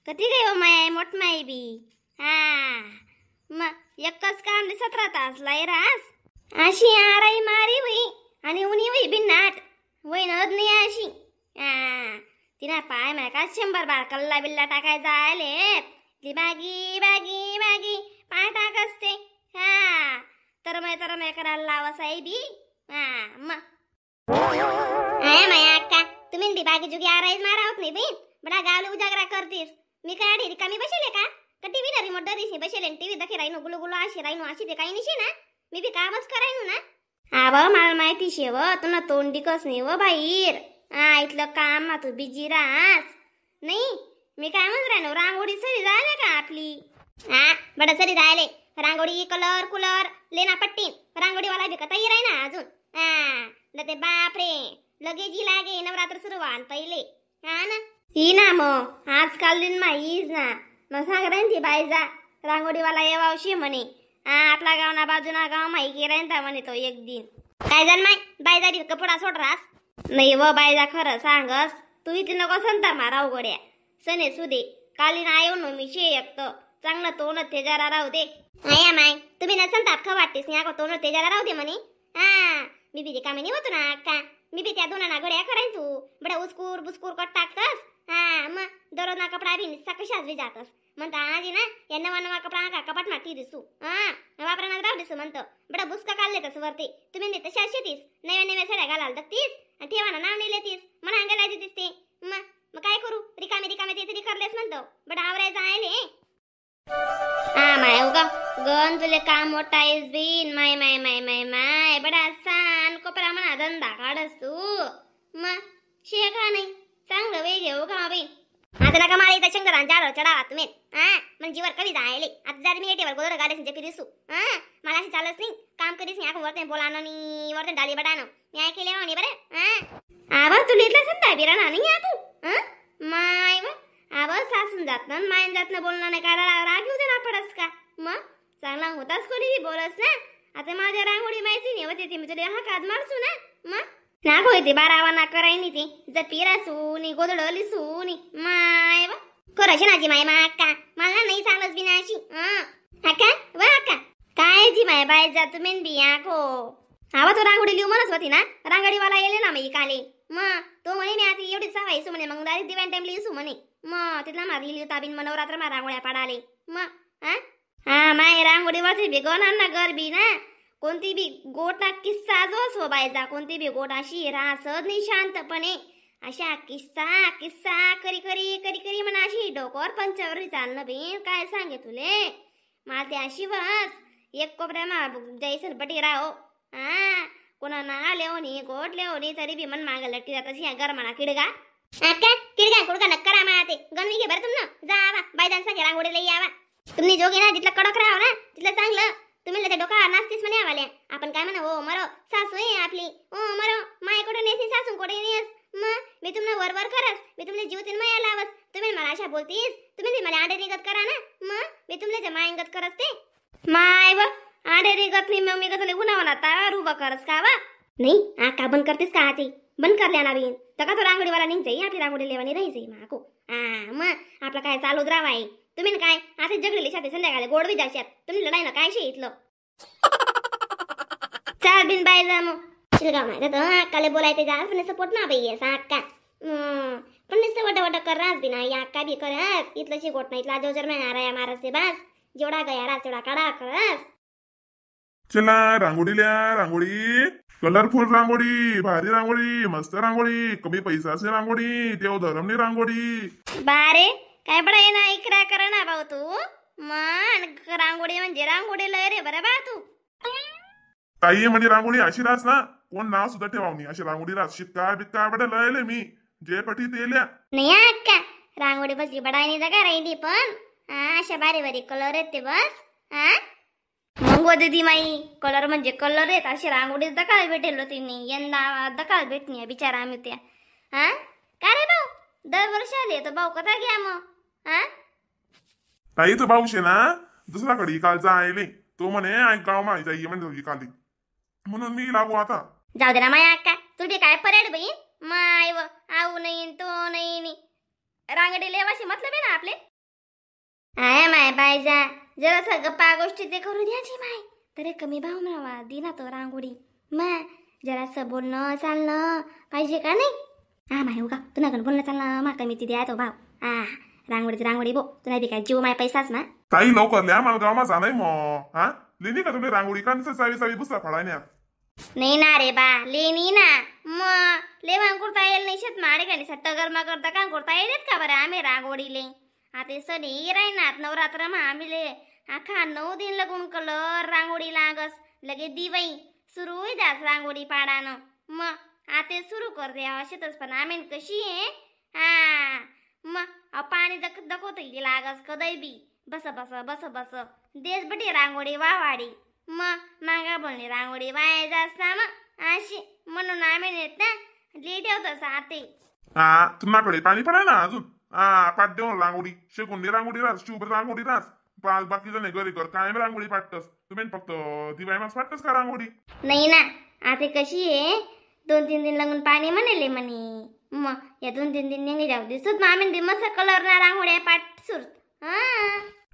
कधी गई हो माय मोठ माय बी. हा मग एकच काम 17 तास लाई रास अशी आराई मारी वही आणि उनी वही बिन्नाट वही नद नाही अशी. हा तिना पाय माय का 100 बार कल्ला बिल्ला टाकायचा आले ती बागी बागी बागी पाय टाक असते. हा तर मय करायला लावा साहेबी. हा मग आहे माया अक्का, तुम्ही बी बागी जुगी आराईज मारावत नाही बहीण, बडा गावले उजागरा करतीस. मी काय आडी रिकामी बसेले का? का टीव्ही ना रिमोट दरीशी बसेले, टीव्ही दखी राहिनो, गुलू गुलू अशी राहिनो, अशी ते काही निशी ना, मी बी कामच करायनो ना. हा व मला माहिती शे व, तुला तोंडी कस नाही व बाईर. हा इथलं काम मा तू बिजी राहस नाही. मी काय म्हणत राहिनो, रांगोळी सरी झाले का आपली? हा बडा सरी झाले रांगोळी, कलर कुलर लेना पट्टी, रांगोळीवाला बी कथा राही ना अजून. हा ल ते बापरे लगेच ही लागे नवरात्र सुरू व्हान पहिले. हा ना ही ना मग आजकाल दिन मा हीच ना मग सांग राहीन ती बाईजा रांगोळीवाला येवावशी म्हणे. हा आपला गाव ना बाजूना गाव माहिती राहीन म्हणे तो एक दिन. काय जाण माय बाईजा बी कपडा सोड रास नाही व बाईजा, खरं सांगस तू इथे नको संता मारा उघड्या सने सुदे काली ना येऊ नो मी शे एकत चांगलं तोंड ते जरा राहू दे. आया माय तुम्ही ना संताप खा वाटतेस नाही तोंड ते जरा राहू दे म्हणे. हा मी बी रिकामी नाही होतो ना अक्का, मी बी त्या दोनाना घड्या करायन तू बडा उचकूर बुचकूर कट टाकतस. हा मग दररोज ना कपडा बी निस्ता कशाच बी जातस म्हणता आजी ना या नवा नवा कपडा का कपाट मा दिसू. हा वापराना राहू दिसू म्हणतो बडा बुसका काढले तस वरती. तुम्ही नाही तशा शेतीस नव्या नव्या साड्या घालाल दगतीस आणि ठेवाना नाव नाही लेतीस म्हणा अंगाला देतीस ते. मग मग काय करू रिकामे रिकामे ते तरी करलेस म्हणतो बडा आवरायचं आहे. हा माय उगा गण तुले काम मोठा आहेस बिन माय माय माय माय माय बडा सान कोपरा म्हणा धंदा काढस तू. मग शे का नाही चांगलं वे घेऊ का बाई. आता नका मला इथं शंकरान झाडावर चढावा तुम्ही. हा मग जीवर कवी जायले आता जर मी एटीवर गोदर गाड्या दिसू. हा मला अशी चालत नाही काम करीस नाही वरते बोलानो नी वरते डाली बडानो मी ऐकले म्हणे बरं. हा आवा तुला इथला संता बिराणा नाही या तू. हा माय व आवा सासून जात ना मायन जात ना बोलणं नाही काय राग येऊ दे ना पडस का. मग चांगला होताच कोणी बी बोलस ना. आता माझ्या रांगोळी माहिती नाही होते ते मी तुला हा काज मारसू ना. मग ना होय ते बारावा ना कराय नी ते जपीरा सुनी गोदडली सुनी माय व खरं नाजी माय मा अक्का मला नाही सांगस बिना अशी. अक्का व अक्का काय जी माय बाय जा तुम्ही बी आखो आवा तो रांगोळी लिहू म्हणत होती ना रांगोळीवाला येले ना मग काले. मग तो म्हणे मी आता एवढी सवाई सु म्हणे मग डायरेक्ट दिव्यान टाइम लिहू म्हणे. मग तिथला मारी लिहू ताबीन मग नवरात्र मा रांगोळ्या पाडाले. मग हा हा माय रांगोळी वरती बी गण ना गरबी ना कोणती बी गोटा किस्सा जो असो बायचा कोणती बी गोट अशी रासत नाही शांतपणे अशा किस्सा किस्सा करी करी करी करी म्हणा अशी डोक्यावर पंचावर चालणं बी काय सांगे तुले. मला ते अशी बस एक कोपऱ्या मा जायसन बटी राहो. हा कोणा ना लेवणी गोट लेवणी तरी बी मन माग लटकी जात अशी गरमाना किडगा अक्का किडगा कुडगा नक्का मा ते गणवी घे बरं तुम ना जावा बायदान सांगे रांगोळीला यावा. तुम्ही जोगी ना जिथलं कडक राहा ना तिथलं चांगलं तुम्ही लगे डोका नाचतीस म्हणे आवाल्या. आपण काय म्हणा ओ मरो सासू आहे आपली ओ मरो माय कुठे नेसी सासू कुठे नेस. मग मी तुम्हाला वरवर करस मी तुमले जीव तीन माया लावस तुम्ही मला अशा बोलतीस तुम्ही मला आडे निगत करा ना. मग मी तुमले मायंगत करस ते माय व आडे निगत नाही मग मी कसं उन्हावा ना तावर उभं करस का वा नाही. आ का बंद करतेस का आजी बंद करल्या ना बिन तर का तो रांगोळीवाला निघ जाई आपली रांगोळी लेवानी राही जाई माको. हा मग आपलं काय चालूच राहावं आहे तुम्ही काय आता जगलेली शाते संध्याकाळी गोडवी जाशात तुम्ही लढाई ना काय शे इथलं चाल बिन बाई जा मग शिरगाव माहिती तर अक्काले बोलायचे जा पण सपोर्ट ना बाई असा अक्का पण नुसतं वट वट कर रास बी ना या अक्का बी करस इथलं शिकवत नाही इथला जोजर नाही राया मारस बास जेवढा गया रास तेवढा काढा करस. चला रांगोळी ल्या रांगोळी कलरफुल रांगोळी भारी रांगोळी मस्त रांगोळी कमी पैसाची रांगोळी देव धरमनी रांगोळी. बारे काय बडा ये ना इकरा कर ना भाऊ तू मान रांगोळी म्हणजे रांगोळी लय रे बरं बा तू. ताई म्हणजे रांगोळी अशी रास ना कोण नाव सुद्धा ठेवावनी अशी रांगोळी रास शिक्का बिक्का बडा लयले मी जे पटी तेल्या नाही अक्का रांगोळी बसली बडायनी जगा राहिली पण हा अशा भारी भारी कलर आहेत ते बस. हा मग दीदी माई कलर म्हणजे कलर आहेत अशी रांगोळी दकाळ भेटेल तिने यंदा दकाळ भेटणी बिचारा आम्ही त्या. हा का रे भाऊ दरवर्षी आले तो भाऊ कथा घ्या मग. हा ताई तो भाऊ शे ना दुसराकडे इकालचा आयले तो म्हणे ऐक गाव माई जाई म्हणे इकाली म्हणून मी लागू आता. जाऊ दे ना माया अक्का तुझी काय परेड बहीण माय व आऊ नाही तो नाही रांगडी लेवाशी मतलब आहे ना आपले. आया माय बायजा जरासा गप्पा गोष्टी ते करू द्याची माय तरी कमी भाव मिळावा दिना तो रांगोळी मा जरासं बोलणं चालणं पाहिजे का नाही? हा माय हो का तुला बोलणं चालणं मा कमी ती द्या तो भाव. हा रांगोळीच रांगोळी बो तुला बी काय जीव माय पैसाच ना. ताई लवकर लिहा मला गावमा जाणार मग. हा लिहिली का तुला रांगोळी का सावी सावी बुसा फळाण्या? नाही ना रे बा लेणी ना मग लेवान कुर्ता येईल नाही शेत माडे का नाही टगरमा करता का कुर्ता येईल का बरं आम्ही रांगोळीले. आता सणी राहणार नवरात्र मा आम्ही ले आखा 9 दिन लगून कलर रांगोळी लागस लगे दिवाई सुरू होई जास रांगोळी पाडानं मग आता सुरू कर द्या शेतच पण आम्ही कशी आहे. हा मग पाणी दक दखवत लागस कदय बी बस बस बस बस देश बटी रांगोळी वावाडी मग मागा बोलणी रांगोळी वाया जास ना मग अशी म्हणून आम्ही नेत ना ली ठेवतस आते. हा तुम्हाकडे पाणी पडाय ना अजून. हा पाठ देऊन रांगोळी शेकुंडी रांगोळी रास शुभ रांगोळी रास बाकी जण घरी घर कायम रांगोळी पाडतस तुम्ही फक्त दिवाळी मास पाडतस का रांगोळी? नाही ना आता कशी आहे 2-3 दिन लागून पाणी म्हणले म्हणे मग या 2-3 दिन निघे जाऊ दिसत मग आम्ही मस्त कलर ना रांगोळ्या पाठ सुरत.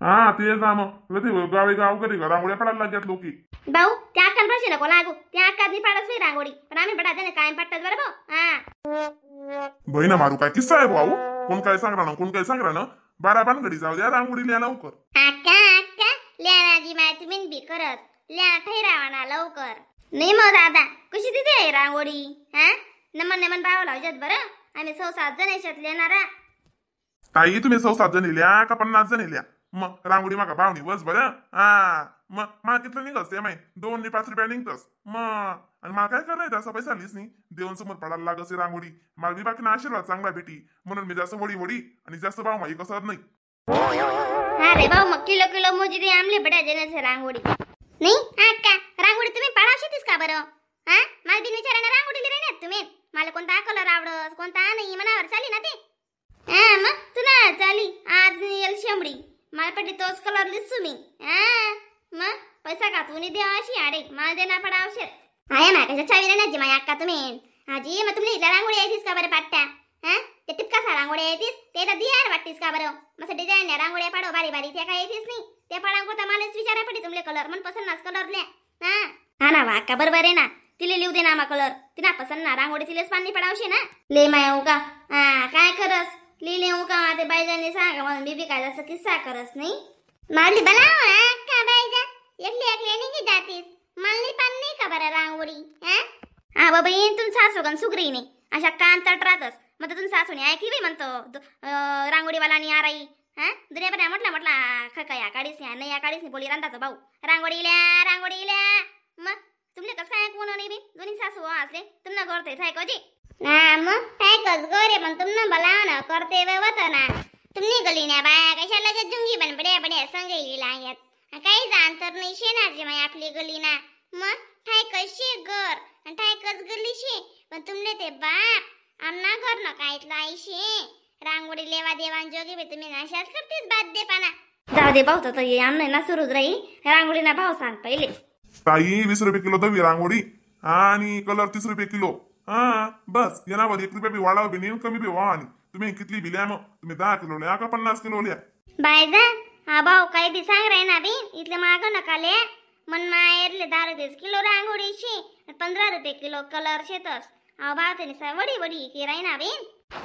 हा ते जा मग गावी गाव घरी रांगोळ्या पाडायला लागल्यात लोकी. भाऊ त्या अक्कान पैसे नको लागू त्या अक्कानी पाडच नाही रांगोळी पण आम्ही पडायचं नाही कायम पाडतात बरं भाऊ. हा बहिणा मारू काय किस्सा आहे भाऊ कोण काय सांगणार ना कोण काय सांगणार ना बारा पानगडी जाऊ द्या रांगोळी लिहा लवकर. अक्का अक्का लिहाणाची माहिती मी बी करत लिहा ठेरावा ना लवकर. नाही मग दादा कशी तिथे आहे रांगोळी? हा नमन नमन भाव लावजात बरं आम्ही 6-7 जण याच्यात लिहिणारा. ताई तुम्ही 6-7 जण लिहा का 50 जण लिहा मग रांगोळी मागा भावनी बस बरं. हा मग मला कितलं निघस ते माही 2 ते 5 रुपया निघतस मग आणि मला काय करायचं असा पैसा आलीच नाही देऊन समोर पडायला लागस रांगोळी मला बी बाकी ना आशीर्वाद चांगला भेटी म्हणून मी जास्त वडी वडी आणि जास्त भाव माही कसं नाही. हा रे भाऊ मग किलो किलो मोजी दे आमले बड्या जणांचे रांगोळी नाही. हा का रांगोळी तुम्ही पाडावशीतीस का बरं? हा मला बिन विचारायला रांगोळी लिहिली तुम्ही मला कोणता कलर आवडस कोणता नाही मनावर चाली ना ते. हा मग तुला चाली आज येईल शेंबडी मला पडली तोच कलर लिहितो मी. हा मग पैसा का तुम्ही द्या अशी अरे मला देणार पडावशेत. आहे ना कशा चावी ना जी माझ्या अक्का तुम्ही आजी मग तुम्ही इथल्या रांगोळी यायचीस का बरं पाट्ट्या? हा ते टिपकासा रांगोळ्या येतीस ते तर दियार वाटतीस का बरं? मस्त डिझाईन रांगोळ्या पाडो भारी भारी त्या काय येतीस नाही त्या पाडांकरता मलाच विचारा पडे तुमले कलर मन पसंत नाच कलर लिया. हा हा ना वा अक्का बरोबर आहे ना तिले लिहू दे ना मा कलर तिना पसंत ना रांगोळी तिलेच पाणी पडावशे ना ले माया उगा. हा काय करस लिहिले उगा ते बायजाने सांगा म्हणून बीबी काय जास्त किस्सा करस नाही मारली बला का बायजा एकली एकली निघी जातीस मानली पण नाही का बरं रांगोळी? हा हा बाबा येईन तुम सासू गण सुगरी नाही अशा कान तट राहतस मग तुम सासूने ऐकली बाई म्हणतो रांगोळीवाला आणि आराई. हा दुनिया पण म्हटलं म्हटला खका या काढीस नाही या काढीस नाही बोली रांधाचा भाऊ रांगोळी ल्या रांगोळी ल्या मग तुमले कसं काय कोण नाही बी दोन्ही सासू असले तुमना करते सायकोजी. हा मग काय कस गोरे पण तुमनं बला ना करते वत ना तुम्ही गली ना बाया कशा लगेच जुंगी पण बड्या बड्या संग लागत काहीच अंतर नाही शेणाची माय आपली गली ना मग ठाय कशी घर आणि ठाय कस गली शे पण तुमले ते बाप आमना घर न कायतलं आईशे रांगोळी लेवा देवान जोगी बी तुम्ही नाशाच करतेच बाद दे पाना. जाऊ दे भाऊ तर आमना ना सुरूच राही रांगोळी ना भाव सांग पहिले. ताई 20 रुपये किलो दवी रांगोळी आणि कलर 30 रुपये किलो. हा बस येणार 1 रुपया बी वाढाव बी नाही कमी बी व्हा आणि तुम्ही कितली बी लिहा मग तुम्ही 10 किलो लिहा का 50 किलो लिहा. बायजा हा भाऊ काही बी सांग रे ना बी इथले माग नका ले मन मायरले 10 रुपये किलो रांगोळीशी 15 रुपये किलो कलर शेतस. हा भाव त्याने वडी वडी की राही ना बी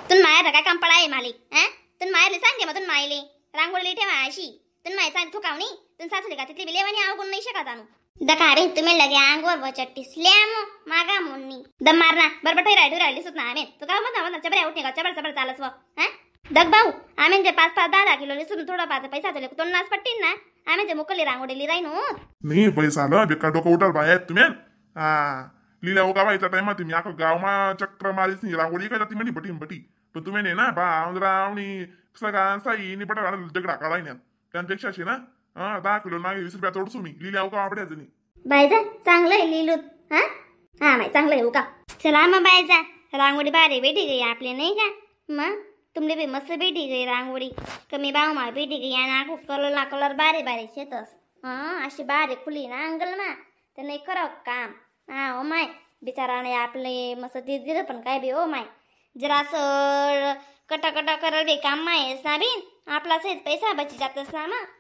तुन मायर काय काम पडाय माली. हा तुन मायरले सांगे मग तुन मायले रांगोळी ठेवा अशी तुन माय सांग थुकावणी तुन सासूले का तिथली बी लेवानी अवगुण नाही शकत आणू दका रे तुम्ही लगे अंगवर बचट्टीस लिया मागा मुन्नी दम मार ना बरोबर ठेराय ठेरायली सुत ना आमेन तू का मग ना चबऱ्या उठणे का चबळ चबळ चालस व. हा दग भाऊ आमेन जे 5-5 10-10 किलो लिसून थोडा पाच पैसा तुले तोंड पट्टीन ना आमेन जे मुकली रांगोळी लिराय नो नाही पैसा आलं बेकार डोकं उठाल बाहेर तुम्ही. हा लिहिल्या हो का बाईचा टाइम तुम्ही आखं गावमा चक्र मारीच नाही रांगोळी काय जाती म्हणी बटी बटी पण तुम्ही नाही ना बा रावणी सगळा साई निपटा झगडा काढाय ना त्यांच्यापेक्षा अशी ना. हा 10 किलो मागे 20 रुपया तोडसू मी लिहिल्या हो का आपड्या जणी बायजा चांगलं आहे लिहिलूत. हा हा माय चांगलं आहे का चला मग बायजा रांगोळी भारी भेटी गई आपली नाही का मग तुमले बी मस्त भेटी गई रांगोळी कमी भाव मा भेटी गई आणि आखो कलर ना कलर बारी बारी शेतस. हा अशी बारी खुली ना अंगल मा ते नाही करावं काम. हा ओ my बिचाराने आपले मस्त दिलं पण काय बी ओ my जरासं कटा कटा करल बी काम माय ना बीन. आपला सहित पैसा बची जातस ना मग.